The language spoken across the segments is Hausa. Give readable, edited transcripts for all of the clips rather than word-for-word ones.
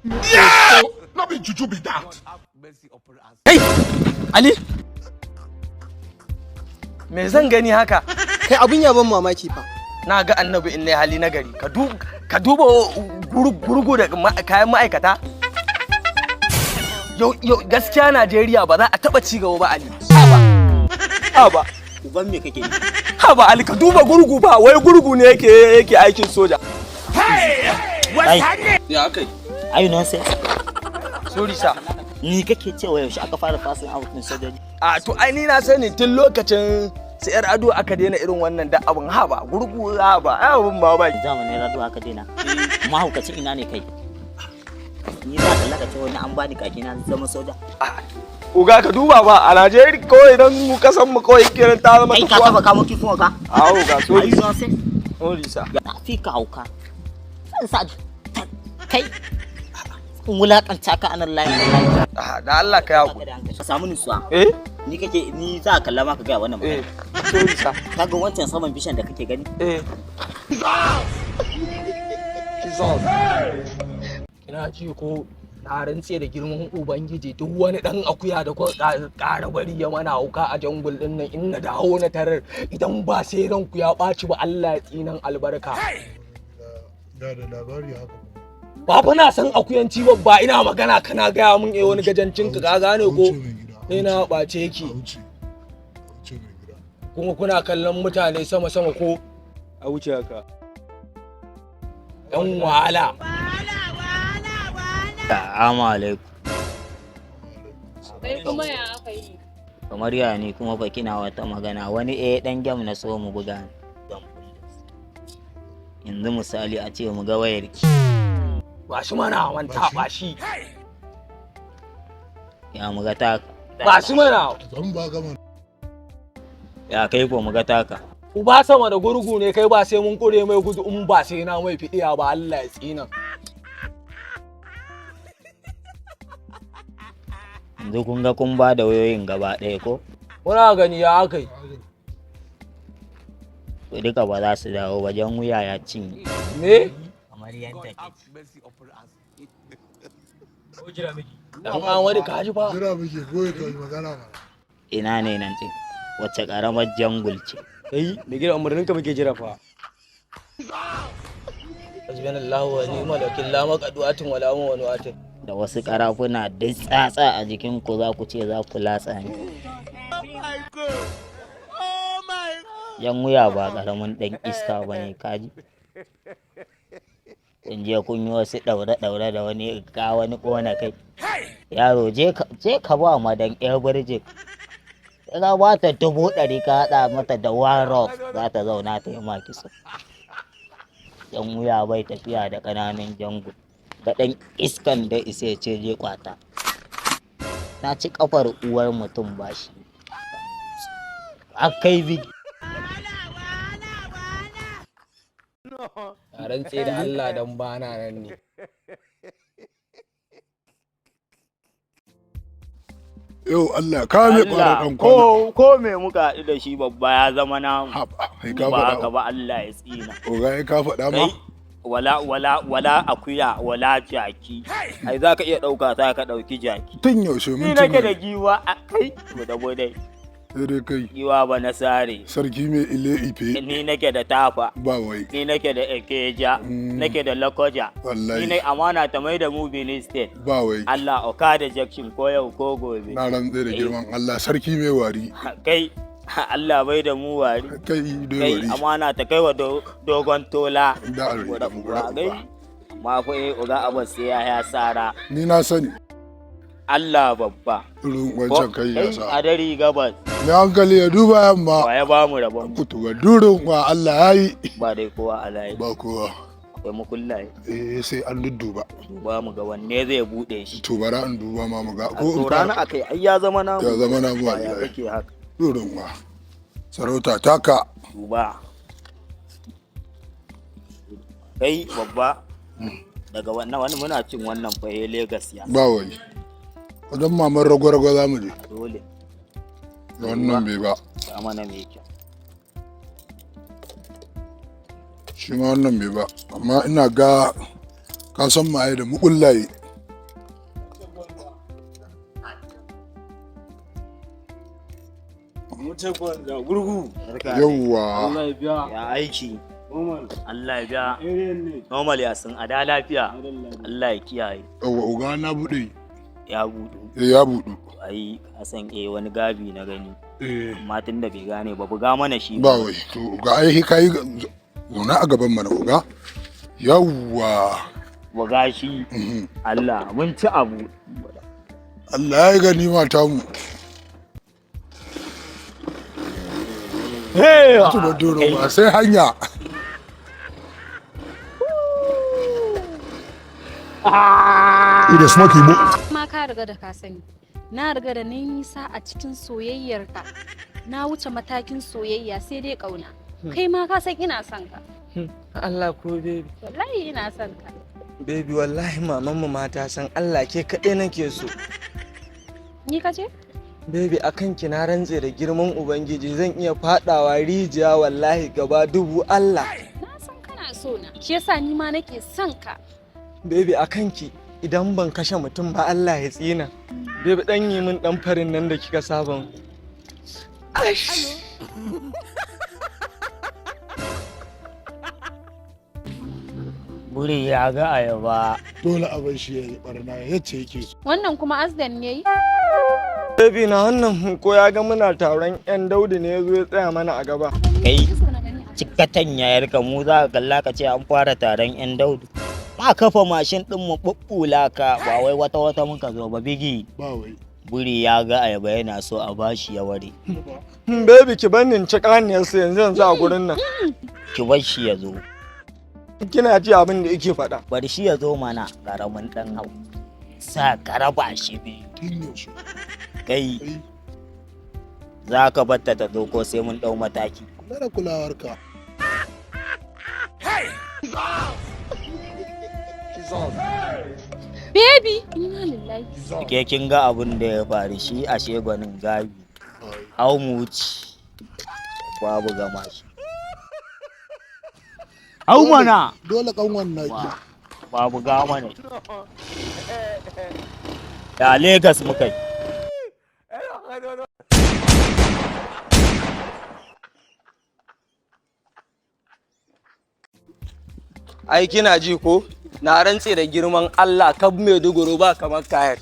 Yeah! No be juju be that. Kai, Ali. Me zan gani haka? Kai, abin ya ban mamaki fa. Na ga annabi in na hali na gari. Ka duba gurgu da kayan ma'aikata. Yau yau gaskiya Najeriya ba za a taba ci gaba ba, Ali. Haba. Haba. Uban me kake yi? Haba Ali, ka duba gurgu ba, wai gurgu ne yake aikin soja. Ai. Ya kai. Are you nonsense? Sorry, sir. Ni kake cewa yaushe aka fara passing out din sojoji? A to, ai ni na sani tun lokacin sai yar ado aka daina irin wannan da abin. Haba gurgu, haba, ai abin mamaki. Zamanin rado aka daina. Mahaukacin ina ne kai? Ni za ka laka cewa wani an bani kaki na zama soja. Uga, ka duba ba a Najeriya kawai idan mu kasan mu kawai kiran ta zama Kai, ka taba kamo kifin ka? Awo ga. Are Sorry. you nonsense? Sorry, sir. Na fi ka hauka. Zan sa kai in wulakanta ka anan layin wallahi. Ah, da Allah ka yaku. Ka samu nutsuwa. Eh? Ni kake, ni za ka kalla ma ka gaya wannan Eh. magana. Sorry, sir. Kaga wancan saman bishan da kake gani? Eh. Jesus. Ina ji ko na rantse da girman Ubangiji, duk wani dan akuya da ko ƙara bari ya mana hauka a jungle din nan, in na dawo na tarar, idan ba sai ranku ya ɓaci ba, Allah ya tsinan albarka. Da da labari haka. Ba fa na san akuyanci ba, ba ina magana kana gaya mun eh wani gajancin ka, ka gane ko? Wuce, mai gida. Sai na ɓace ki. Wuce. Wuce, mai gida. Kuma kuna kallon mutane sama sama ko? A wuce haka. Yan wahala. Assalamu alaikum. Kai kuma, ya aka yi? Kamar ya ni kuma fa kina wata magana wani eh dan game na so mu buga. Yanzu misali a ce mu ga wayar ki. Ba shi mana wanta ba shi. Ya mu ga taka. Ba shi mana. Zan ba gama. Ya kai ko mu ga taka. Uba sama da gurgu ne kai, ba sai mun kure mai gudu, in ba sai na mai fidiya ba, Allah ya tsina. Yanzu kun ga kun ba da wayoyin gaba ɗaya ko? Muna gani, ya aka yi? To, duka ba za su dawo wajen wuya ya cinye. Me? Kamar yadda kake. Dan Amadu, ka ji fa. Jira muke goye ka yi magana mana. Ina ne nan ɗin? Wacce ƙaramar jungle ce? Kai mai gida, umarnin ka muke jira fa. Hasbunallahu wa ni'mal wakil, la maqadu'atin wala mawanu'atin. Da wasu ƙarafuna duk tsatsa a jikin ku, za ku ce za ku latsa ni. Yan wuya ba ƙaramin ɗan iska ba ne, kaji. Kun je kun yi wasu ɗaure-ɗaure da wani ka wani ƙona kai. Yaro, je ka ba madan Everjik. Ka ba ta 100,000, ka haɗa mata da one rock, za ta zauna ta yi ma kitso. Yan wuya bai tafiya da ƙananan jango. Ga ɗan iskan da isa ya ce je kwata. Na ci ƙafar uwar mutum bashi. Akai bi. A rantse da Allah dan bana nan ne. Yau Allah ka mai ƙwara ɗan kwana. Ko me muka haɗu da shi babba ya zama namu. Haba, kai ka Ba haka faɗa. ba, Allah ya tsina. Oga, kai ka faɗa ma. Kai, wala wala wala akuya wala jaki. Ai za ka iya ɗauka ta ka ɗauki jaki. Tun yaushe Ni mun nake da tuna. giwa a kai. Mu dabo dai. Sai dai kai. Giwa ba na sare. Sarki mai ile ife. Ni nake da tafa. Ba wai. Ni nake da Ekeja. Nake da Lokoja. Wallahi. Ni ne amana ta mai da mu Benin State. Ba wai. Allah Okada Junction ko yau ko gobe. Na rantse da girman Allah, sarki mai wari. Kai, Allah bai da mu wari. Kai dai Kai wari. amana ta kai wa dogon tola. Da aure da mu Uba gai. Ma fa eh uga Abbas sai ya sara. Ni na sani. Allah babba. Irin wancan kai ya sa. A dari gabas. Mai hankali ya duba yamma. Wa ya ba mu rabon mu? Kutuba durin wa Allah ya yi. Ba dai kowa a layi. Ba kowa. Akwai mukullaye. Eh, sai an dudduba. Duba mu ga wanne zai bude shi. To, bara in duba ma mu ga. A Ko in to rana fara. akai ai ya zama namu. Ya zama namu Ba ya wallahi. kake haka. Durin wa. Sarauta taka. Duba. Kai babba. Daga wannan wani muna cin wannan fa eh Lagos ya. Ba wai. Wajen maman rago-rago za mu je. Dole. Da wannan bai ba. Ka mana mai kyau. Shi ma wannan bai ba. Amma ina ga ka san ma'ai da mukullaye. Gurgu. Yawwa. Allah ya biya. Ya aiki. Normal. Allah ya biya. Area ne. Normal ya sun ada lafiya. Allah ya kiyaye. Yawwa uga na buɗe. Ya budu. Eh, ya buɗu. Ai ka san eh wani gabi na gani. Eh. Amma tun da bai gane ba buga mana shi. Ba wai. To uga ai kai zauna a gaban mana uga. Yawwa. Buga shi. Allah mun ci abu. Allah ya gani mata mu. Hey! Tuba doro ba sai hanya. Ida smoke ibo. Ma ka riga da ka sani. Na riga da na nisa a cikin soyayyarka. Na wuce matakin soyayya sai dai ƙauna. Kai ma ka san ina son ka. Allah ko baby. Wallahi ina son ka. Baby wallahi maman mu mata san Allah ke kaɗai nake so. Ni ka ce? Baby akan ki na rantse da girman Ubangiji zan iya fadawa rijiya wallahi gaba dubu Allah. Na san kana so na. Shi yasa ni ma nake son ka. Baby akan ki idan ban kashe mutum ba Allah ya tsina. Baby dan yi min dan farin nan da kika saba. Ash. Buri ya ga ayaba. Dole a bar shi ya yi barna yace yake so. Wannan kuma Azdan yayi? Baby na wannan ko ya ga muna taron yan daudu ne ya zo ya tsaya mana a gaba. Kai cikatan yayarka mu za ka kalla ka ce an fara taron yan daudu. Ma kafa mashin din mu bubbula ka ba wai wata wata muka zo ba bigi. Ba wai. Buri ya ga ayaba yana so a bashi ya ware. Baby ki bar ni in ci kaniyarsa yanzu yanzu a gurin nan. Ki bar shi ya zo. Kina ji abin da yake faɗa. Bar shi ya zo mana karamin dan hau. Sa ka raba shi biyu. Tun yaushe. Kai za ka batta ta zo ko sai mun ɗau mataki. Kula da kulawarka. Baby! Inna lillahi. Ke kin ga abin da ya faru shi ashe gwanin gabi. Hau mu wuce. Babu gama shi. Hau mana! Dole kanwan naki. Babu gama ne. Da Legas muka yi. Ai kina ji ko? Na rantse da girman Allah kab Maiduguri ba kamar kayan.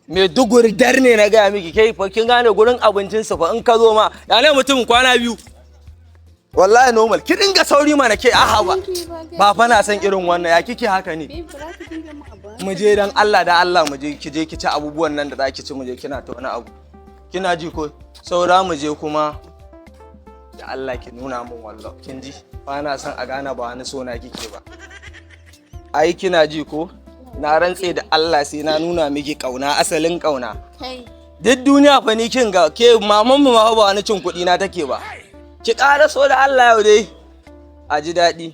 Maiduguri dar ne na gaya miki kai fa kin gane gurin abincin sa fa in ka zo ma ya ne mutum kwana biyu. Wallahi normal ki dinga sauri mana ke aha ba. Ba fa na san irin wannan ya kike haka ne. Mu je dan Allah da Allah mu je ki je ki ci abubuwan nan da za ki ci mu je kina ta wani abu. Kina ji ko? Saura mu je kuma da Allah ki nuna min wallah kin ji ba na son a gane ba wani sona kike ba. Ai kina ji ko na rantse da Allah sai na nuna miki kauna asalin kauna duk duniya fa ni kin ga ke maman mu ma fa ba wani cin kuɗi na take ba ki ƙara so da Allah yau dai a ji daɗi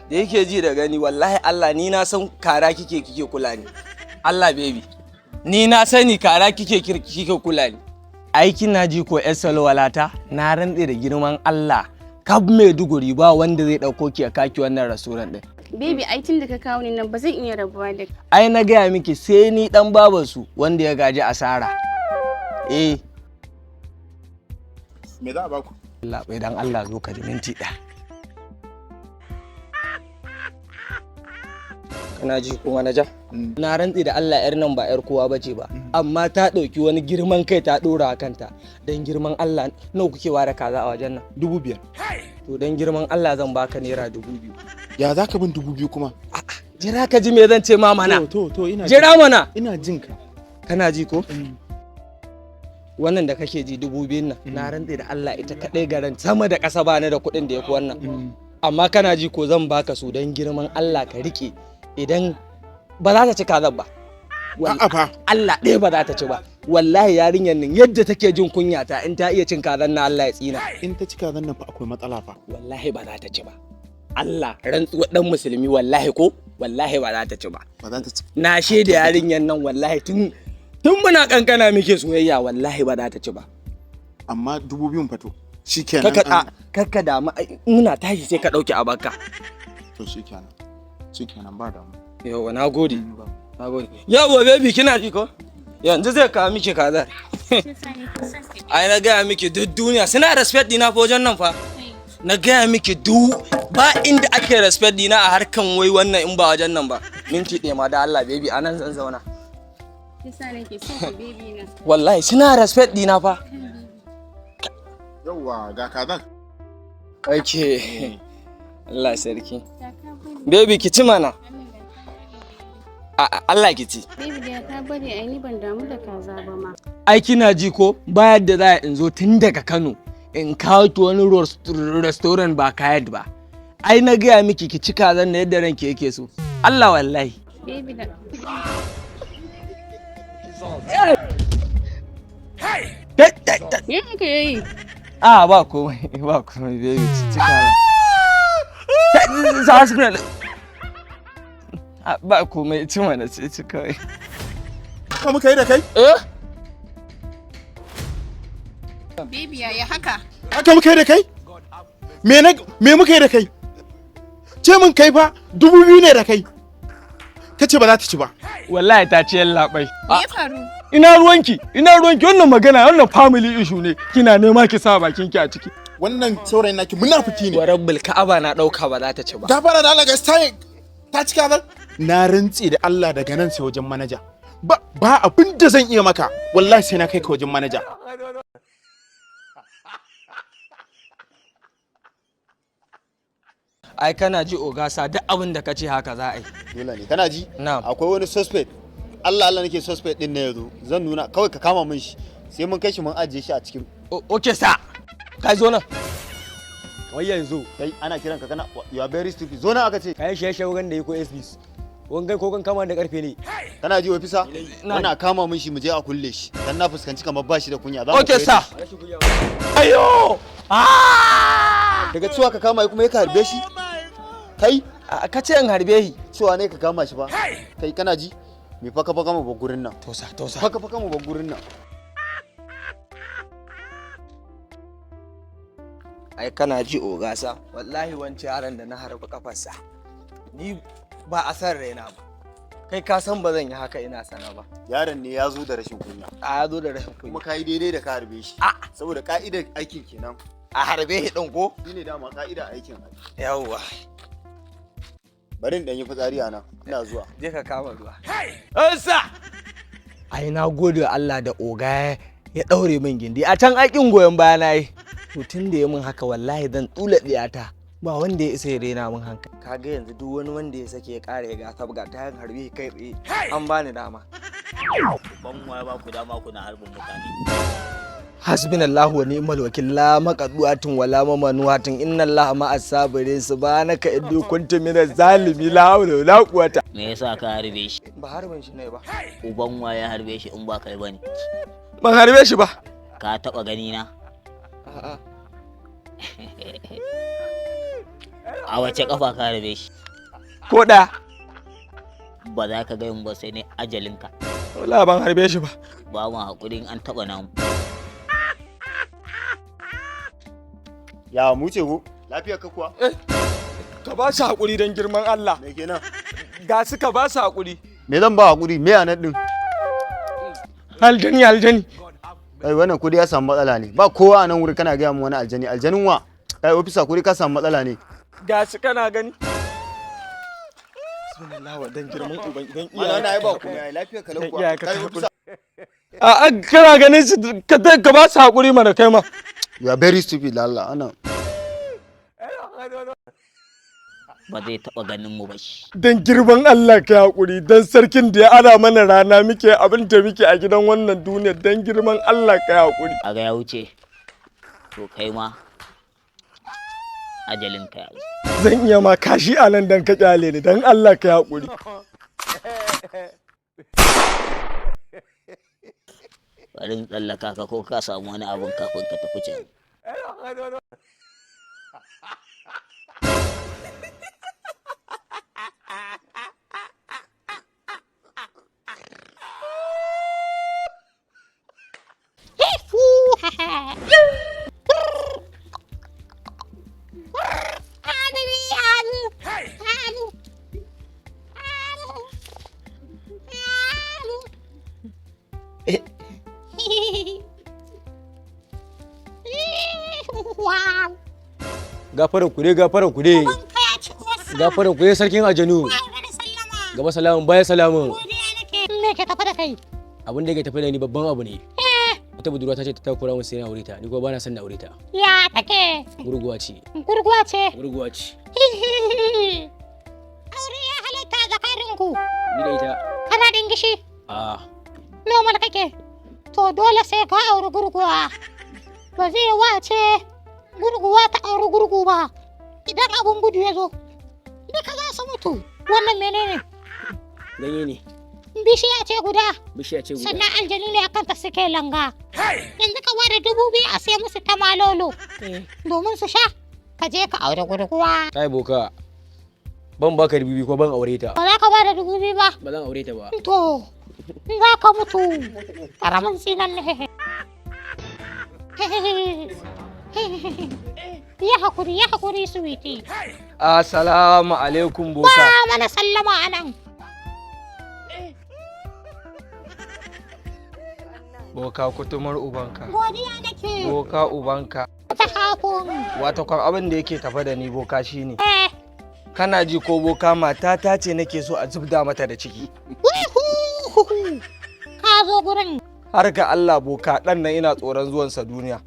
da yake ji da gani wallahi Allah ni na san kara kike kike kula ni Allah baby ni na sani kara kike kike kula ni aikin na ji ko yar salwalata na rantse da girman Allah kab Maiduguri ba wanda zai ɗauko ki a kaki wannan rasuran ɗin. Baby ai tun da ka kawo ni nan ba zan iya rabuwa da kai. Ai na gaya miki sai ni dan babansu wanda ya gaji asara. Eh. Me za a baku? Allah bai dan Allah zo ka ji minti ɗaya. Kana ji ko manaja? Na rantse da Allah yar nan ba yar kowa bace ba, amma ta ɗauki wani girman kai ta ɗora a kanta. Dan girman Allah nawa kuke ware kaza a wajen nan? 5,000. To dan girman Allah zan baka ₦2,000. Ya za ka bin 2,000 kuma? Jira ka ji me zan ce ma mana. To ina Jira mana. Ina jin ka. Kana ji ko? Wannan da kake ji 2,000 nan, na rantse da Allah ita kaɗai garan sama da ƙasa ba ni da kuɗin da ya fi wannan. Amma kana ji ko zan baka su don girman Allah ka riƙe idan ba za ta ci kazan ba. A'a fa. Allah ɗaya ba za ta ci ba. Wallahi yarinyar nan yadda take jin kunya ta in ta iya cin kazan na Allah ya tsina. In ta ci kazan nan fa akwai matsala fa. Wallahi ba za ta ci ba. Allah rantsuwar dan musulmi wallahi ko wallahi ba za ta ci ba. Ba za ta ci. Na shaida yarinyar nan wallahi tun tun muna kankana muke soyayya wallahi ba za ta ci ba. Amma 2,000 fa to. Shikenan. Kakka damu muna tashi sai ka ɗauki a baka. To shikenan. Shikenan ba damu. Yawwa na gode. Na gode. Yawwa baby kina ji ko? Yanzu zai kawo miki kazar. Shi sa nake son ka. Ai na gaya miki duk duniya suna respect dina fa wajen nan fa. Na gaya miki duk ba inda ake respect dina a harkan wai wannan in ba wajen nan ba. Minti ɗaya ma da Allah baby, anan zan zauna. Shi sa nake son ka, baby na. Wallahi suna respect dina fa. Yawwa, ga kazan. Okay. Allah sarki. Da ka bari. Baby, ki ci mana. Allah ki ci. Baby, da ka bari, ai ni ban damu da kaza ba ma. Ai kina ji ko, ba yadda za a in zo tun daga Kano in kawo ki wani restaurant ba kayat ba. Ai na gaya miki ki ci kazan na yadda ranki yake so. Allah wallahi. Baby da Me haka yayi? A ba komai, ba komai baby, ci ci kazan. Za su. Ba komai, ci mana, ci ci kawai. Haka muka yi da kai? Eh? Baby, yaya haka? Haka muka yi da kai? Me na me muka yi da kai? Ce mun kai fa 2000 ne da kai. Ka ce ba za ta ci ba. Wallahi ta ci, yallaɓai. Me ya faru? Ina ruwanki? Ina ruwanki? Wannan magana, wannan family issue ne. Kina nema ki sa bakinki a ciki. Wannan saurayin naki munafiki ne. Wa rabbul ka'aba na dauka ba za ta ci ba. Gafara da Allah, ga sai ta ci kazan. Na rantse da Allah, daga nan sai wajen manaja. Ba abin da zan iya maka. Wallahi sai na kai ka wajen manaja. Ai kana ji ogasa, duk abin da ka ce haka za a yi. Dole ne, kana ji? Na'am. Akwai wani suspect. Allah Allah nake suspect din na yazo. Zan nuna kawai ka kama min shi. Sai mun kai shi mun ajiye shi a cikin. Okay sa. Kai, zo nan. Wai yanzu Kai, ana kiran ka kana, you are very stupid. Zo nan aka ce. Kayan shaye-shaye wurin da yi ko SBs. Wangan ko kan kama da karfe ne. Kana ji, officer? Muna kama min shi mu je a kulle shi. Dan na fuskanci kamar ba shi da kunya. Za mu Okay koyar da sa. shi. Ayo! Ah! Daga cewa ka kama shi kuma ya ka harbe shi? Kai, Ka ce in harbe shi. Cewa ne ka kama shi ba. Kai, kana ji? Me faka faka mu bar gurin nan. Tosa tosa. Faka faka mu bar gurin nan. Ai kana ji ogasa, wallahi wancan yaron da na harbi kafarsa. Ni ba a san raina ba. Kai ka san ba zan yi haka ina sana ba. Yaron ne ya zo da rashin kunya. A ya zo da rashin kunya. Kuma ka yi daidai da ka harbe shi. Saboda ka'idar aikin kenan. A harbe shi din ko? Shi ne dama ka'idar aikin. Yawwa. Bari in ɗan yi fitsari a nan. Ina zuwa. Je ka kama ruwa. Ansa! Ai na gode wa Allah da oga ya ɗaure min gindi. A can aikin goyon baya na yi. To tun da ya min haka, wallahi zan tsula ɗiyata. Ba wanda ya isa ya rena min hankali. Kaga yanzu duk wani wanda ya sake ya ƙara ya gasa buga ta yin harbi kai tsaye, an bani dama. Ban wa ba ku dama kuna harbin mutane? Hasbinallahu wa ni'mal wakil, la maqdu'atin wala mamanuatin, inna Allaha ma'as sabirin, subhanaka inni kuntu minaz zalimi, la hawla wala quwwata. Me yasa ka harbe shi? Ba harbin shi ne ba. Uban wa ya harbe shi in ba kai bane? Ban harbe shi ba. Ka taba gani na? A'a. A wace kafa ka harbe shi? Ko ɗaya. Ba za ka ga ba sai ne ajalinka. Wallahi ban harbe shi ba. Ba mu hakurin an taba namu. Ya mu ce ko? Lafiyar ka kuwa? Ka ba shi hakuri don girman Allah. Me kenan? Ga su, ka ba su hakuri. Me zan ba hakuri? Me a nan din? Aljani, aljani. Kai, wannan kudi ya samu matsala ne. Ba kowa a nan wuri kana gaya mu wani aljani. Aljanin wa? Kai officer, kudi ka samu matsala ne. Ga su, kana gani. Bismillah wa dan girman uban idan Mana wannan ai ba komai ai, lafiyar ka lau kuwa. Iyaye ka Kai officer. A kana ganin su, ka ba su hakuri mana kai ma. You are very stupid, Allah. Ana. Ba zai taba ganin mu ba shi. Dan girman Allah ka hakuri, dan sarkin da ya ara mana rana muke abin da muke a gidan wannan duniyar, dan girman Allah ka hakuri. Kaga ya wuce. To kai ma ajalinka ya zo. Zan iya ma kashi a nan dan ka kyale ni, dan Allah ka hakuri. Bari in tsallaka ka ko ka samu wani abun kafin ka tafi can. Gafaran ku dai, gafaran ku dai. Gafaran ku dai, sarkin aljanu. Gaba salamun, baya salamun. Me ke tafi da kai? Abin da yake tafi da ni babban abu ne. Wata budurwa ta ce ta takura mun sai na aure ta, ni kuma bana son na aure ta. Ya take? Gurguwa ce. Gurguwa ce. Gurguwa ce. Aure ya halatta tsakaninku. Ni da ita. Kana dingishi? A. Normal kake? To dole sai ka auri gurguwa. Ba zai wace gurguwa ta auri gurgu ba. Idan abun gudu ya zo, duka za su mutu. Wannan menene? Ganye ne. Bishiya ce guda. Bishiya ce guda. Sannan aljanu ne akan ta suke langa. Yanzu ka ware 2000 a sai musu ta malolo. Domin su sha, ka je ka aure gurguwa. Kai boka. Ban baka 2000 ko ban aure ta. Ba za ka bada 2000 ba. Ba zan aure ta ba. To, za ka mutu. Karamin sinan ne. Ya hakuri, ya hakuri, sweetie. Assalamu alaikum boka. Ba mana sallama anan. Boka kutumar ubanka. Godiya nake. Boka ubanka. Ta hakun. Wato kwan abin da yake tafa da ni boka shine. Eh. Kana ji ko boka, matata ce nake so a zubda mata da ciki. Wihuhuhu. Ka zo gurin. Har ga Allah boka, dan nan ina tsoron zuwansa duniya.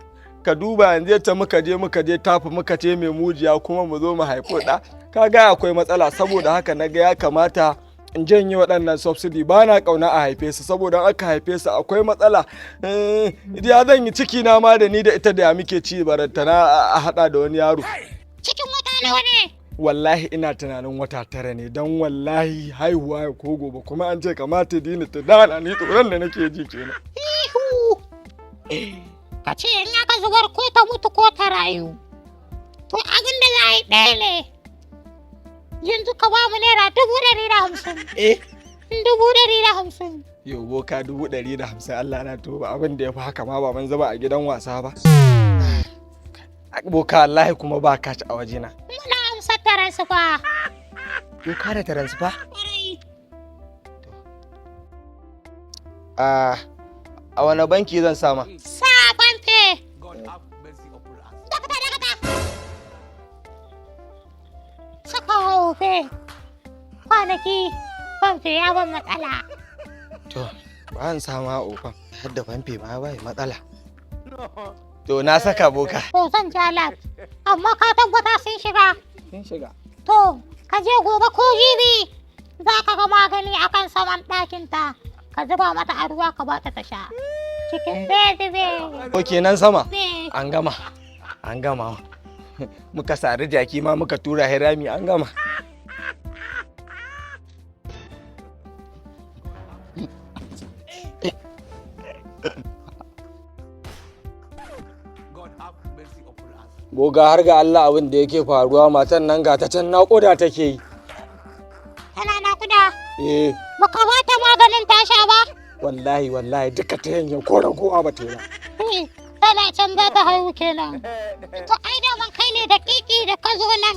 Ka duba yanzu yadda muka je tafi muka ce mai mujiya kuma mu zo mu haifo ɗa. Ka ga akwai matsala, saboda haka na ga ya kamata in janye waɗannan subsidy, ba na ƙauna a haife su, saboda in aka haife su akwai matsala. Ya zan yi ciki na ma da ni da ita da ya muke ci, barantana a haɗa da wani yaro. Cikin wata nawa ne? Wallahi ina tunanin wata 9 ne, don wallahi haihuwa ya ko gobe kuma an ce kamata dini ta dana, ni tsoron da nake ji kenan. Ihu. Ka ce in aka zubar ko ta mutu ko ta rayu. To abin da za a yi ɗaya ne. Yanzu ka ba mu ₦150,000. Eh? 150,000. Yau boka, 150,000, Allah na tuba, abin da ya fi haka ma ba mun zama a gidan wasa ba. Boka wallahi kuma ba cash a wajena. Muna amsar transfer. Boka da transfer? A a wane banki zan sama? Sa fanfe. Dakata, dakata. Saka hofe. Kwanaki fanfe ya ban matsala. To, ba an sama ofan. Har da famfe ma bai matsala. To na saka boka. To zan ja lat. Amma ka tabbata sun shiga. Sun shiga. To, ka je gobe ko jibi za ka ga magani akan saman ɗakinta. Ka zuba mata a ruwa ka bata ta sha. Cikin zai zube. Ok, nan sama. Eh. An gama. An gama. Muka sari jaki ma muka tura hirami, an gama. Boga, har ga Allah abin da yake faruwa, matan nan ga ta can naƙuda take yi. Tana naƙuda. Eh. Baka bata maganin ta sha ba? Wallahi wallahi duka ta yanke ko ragowa ba ta yi ba. Tana can za ta haihu kenan. To ai daman kai ne da kiki da ka zo nan.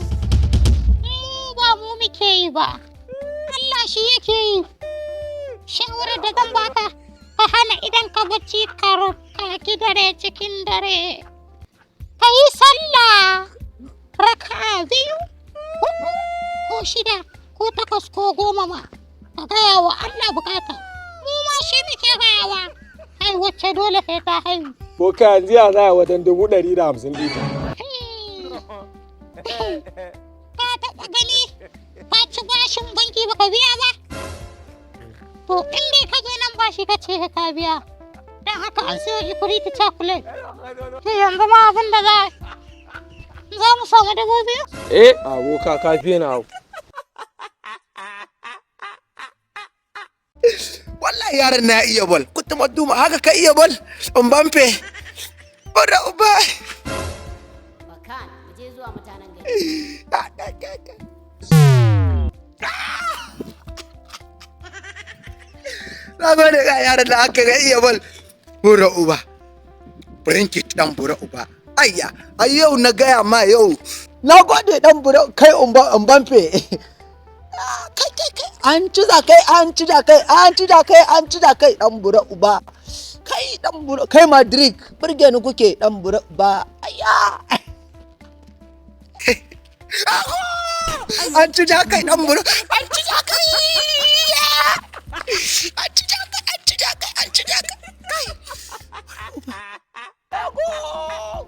Mu ba mu muke yi ba. Allah shi yake yi. Shawarar da zan baka, ka hana idan ka bacci, ka ki dare cikin dare. Ka yi sallah raka'a biyu, hudu ko shida ko takwas ko goma ma. Ka gaya wa Allah bukata. Mu ma shi muke gayawa. Ai wacce dole sai ta haihu. Boka, yanzu ya za a wajen 150,000 ɗita. Ka taɓa gani ka ci bashin banki baka biya ba? To in dai ka zo nan bashi ka ce ka biya. Don haka an siyo ifriti chocolate. Yanzu ma abin da za mu samu 2000? Eh, aboka ka fiye na. Wallahi yaran na iya bol. Kutuma duma haka ka iya bol. Mbappe. Bura uba. Bakan, mu je zuwa mutanen gari. Na gode ga yaran da aka ga iya bol. Bura uba. Brinkit dan bura uba. Ayya, ai yau na gaya ma yau. Na gode dan bura kai Mbappe. Kai kai kai, an ci za kai, an ci da kai, an ci da kai, an ci da kai, dan bura uba. Kai dan bura kai, Madrid burge ni kuke, dan bura uba. Ayya. An ci ja kai dan bura. An ci ja kai. An ci ja kai, an ci ja kai, an ci ja kai. Kai.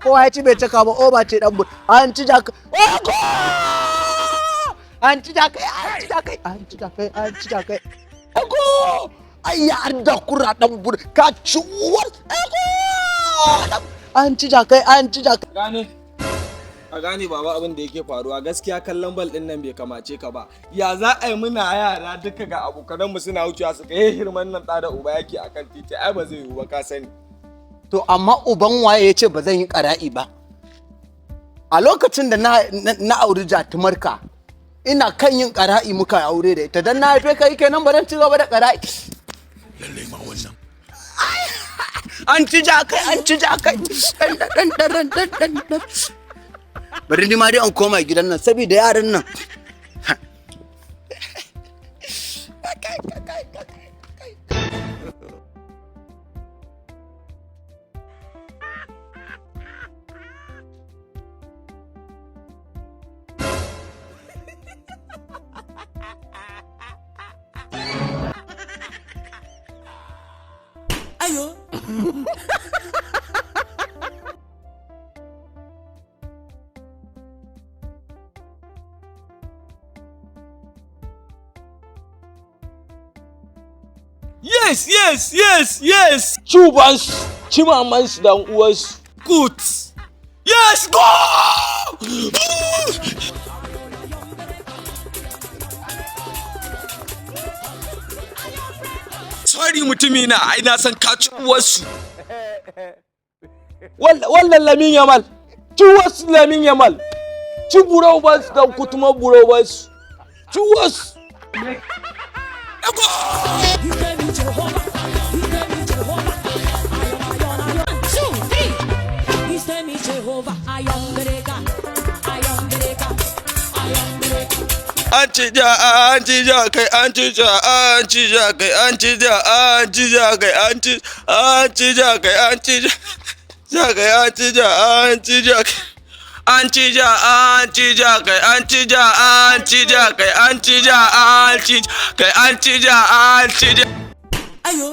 Kowa ya ci bai cika ba, oba ce dan bura. An ci ja kai. An ci ja kai, an ci ja kai, an ci ja kai, an ci ja kai. Ego! Ayya an da kura dan bura. Ka ci uwar. Ego! An ci ja kai, an ci ja kai. Gane? A gane baba abin da yake faruwa gaskiya kallon bal din nan bai kamace ka ba. Ya za a yi muna yara duka ga abokananmu suna wucewa su kai hirman nan ɗa da uba yake akan titi ai ba zai yiwu ba ka sani. To amma uban waye ya ce ba zan yi ƙara'i ba. A lokacin da na auri jatumarka ina kan yin ƙara'i muka aure da ita don na haife ka kenan ba zan ci gaba da ƙara'i. Lallai ma wannan. An ci ja kai, an ci ja kai. Dan dan dan dan dan dan. Bari ni ma dai an koma gidan nan saboda yaran nan. Ayo. Yes, yes, yes, yes. Cubansu, cimamansu dan uwansu. Good. Yes, go! Sorry mutumina, ai na san ka ci uwarsu. Wallan Lamin Yamal. Ci uwarsu Lamin Yamal. Ci burobansu dan kutuma burobansu. Ci uwarsu. Two, three. His name is Jehovah. I am the I am the I am the An ci ja, an ci ja, kai an ci ja, an ci ja, kai an ci ja, an ci ja, kai an ci, an ci ja, kai an ci ja, ja, kai an ci ja, an ci ja, kai. An ci ja, an ci ja, kai an ci ja, an ci ja, kai an ci ja, an ci, kai an ci ja, an ci ja. Ayo.